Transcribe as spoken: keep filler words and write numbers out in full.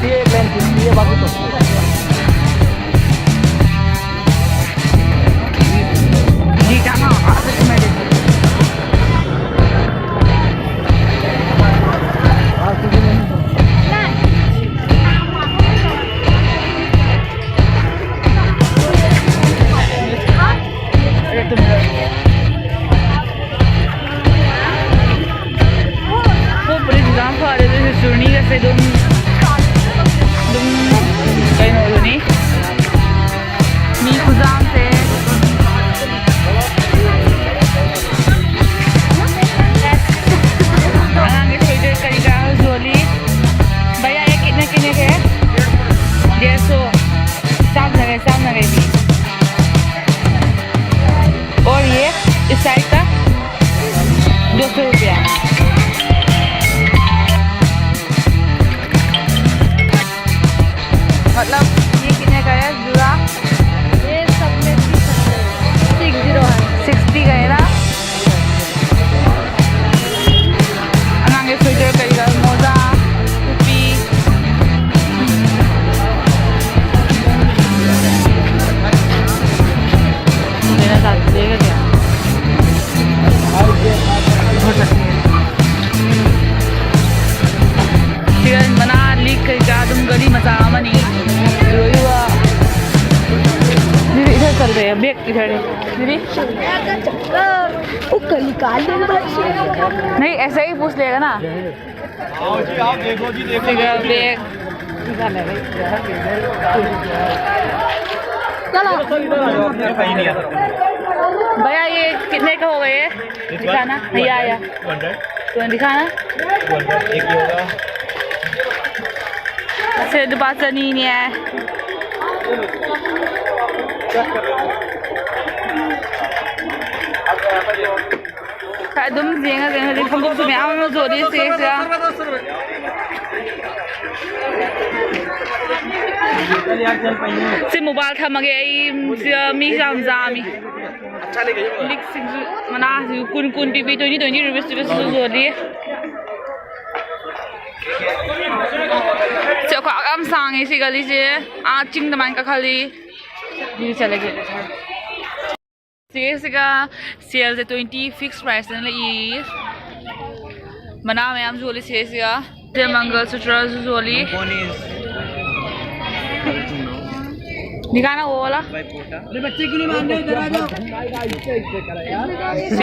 ये एक लाइन खींचती है, बाकी तो जी, जाना, आ, सच में। Hopefully, exam ꯐꯔꯦ, ꯑꯗꯨꯁꯨ journey ꯒꯁꯦ ꯑꯗꯨꯝ, ꯑꯗꯨꯝ ꯀꯩꯅꯣꯗꯨꯅꯤ꯫ ꯃꯤ ꯈꯨꯌꯥꯝꯁꯦ꯫ ꯑꯉꯥꯡꯒꯤ sweater ꯀꯔꯤ ꯀꯔꯥ ꯌꯣꯜꯂꯤ꯫ भैया, ये कितने कितने के है? डेढ़ सौ। ꯆꯥꯝ ꯌꯥꯡꯈꯩ, ꯆꯥꯝ ꯌꯥꯡꯈꯩ ꯄꯤ꯫ और ये इस side का दो सौ रुपया। मतलब, ये कितने का है जूड़ा? ये सब में six hundred। Six zero है। Sixty का है ना? ꯑꯉꯥꯡꯒꯤ sweater ꯀꯩꯀꯥ, ꯃꯣꯖꯥ, ꯇꯨꯄꯤ꯫ ꯁꯤꯒ ꯃꯅꯥ, ꯂꯤꯛ ꯀꯩꯀꯥ ꯑꯗꯨꯝ ꯒꯥꯔꯤ ꯃꯆꯥ ꯑꯃꯅꯤ꯫ ꯂꯣꯏꯕ꯫ ꯗꯤꯗꯤ, इधर चल रहे हैं, बैग इधर है। दीदी। वो कल निकाल देंगे। नहीं, ऐसा ही पूछ लेगा ना। आओ जी, आप देखो जी, देखो। ठीक है, बैग। चलो। भैया, ये कितने का होगा ये? दिखाना। या, या। Two hundred. तो दिखाना। Two hundred. एक ये होगा। ꯁꯦ ꯂꯨꯄꯥ ꯆꯅꯤꯅꯦ꯫ ꯑꯗꯨꯝ ꯌꯦꯡꯉꯒꯦ, ꯍꯧꯖꯤꯛ ꯈꯣꯡꯎꯞꯁꯨ ꯃꯌꯥꯝ ꯑꯃ ꯌꯣꯜꯂꯤ ꯁꯤꯁꯤꯗ꯫ ꯁꯤ mobile ꯊꯝꯃꯒꯦ ꯑꯩ, ꯁꯤꯗ ꯃꯤ ꯌꯥꯝ ꯌꯥꯝꯃꯤ꯫ ꯂꯤꯛꯁꯤꯡꯁꯨ ꯃꯅꯥꯁꯤꯁꯨ ꯀꯨꯟ ꯀꯨꯟ ꯄꯤꯕꯤ, twenty twenty rupees ꯄꯤꯕꯁꯨ ꯌꯣꯜꯂꯤ꯫ ꯁꯤ ꯑꯩꯈꯣꯏ ꯌꯥꯝ ꯁꯥꯡꯉꯦ ꯁꯤ ꯒꯂꯤꯁꯦ꯫ ꯑꯥ ꯆꯤꯡꯗ ꯃꯥꯏꯅ ꯀꯥꯈꯠꯂꯤ꯫ ꯁꯤ ꯆꯠꯂꯒꯦ꯫ ꯁꯤꯒ ꯁꯦꯜꯁꯦ ꯇ꯭ꯋꯦꯟꯇꯤ ꯐꯤꯛꯁ ꯄ꯭ꯔꯥꯏꯁꯇꯅ ꯂꯩ꯫ ꯃꯅꯥ ꯃꯌꯥꯝ ꯌꯣꯜꯂꯤ ꯁꯤꯒ꯫ ꯁꯦ ꯃꯪꯒꯜ ꯁꯨꯇ꯭ꯔꯁꯨ ꯌꯣꯜꯂꯤ꯫ ꯅꯤꯀꯥꯅ ꯑꯣꯂꯥ꯫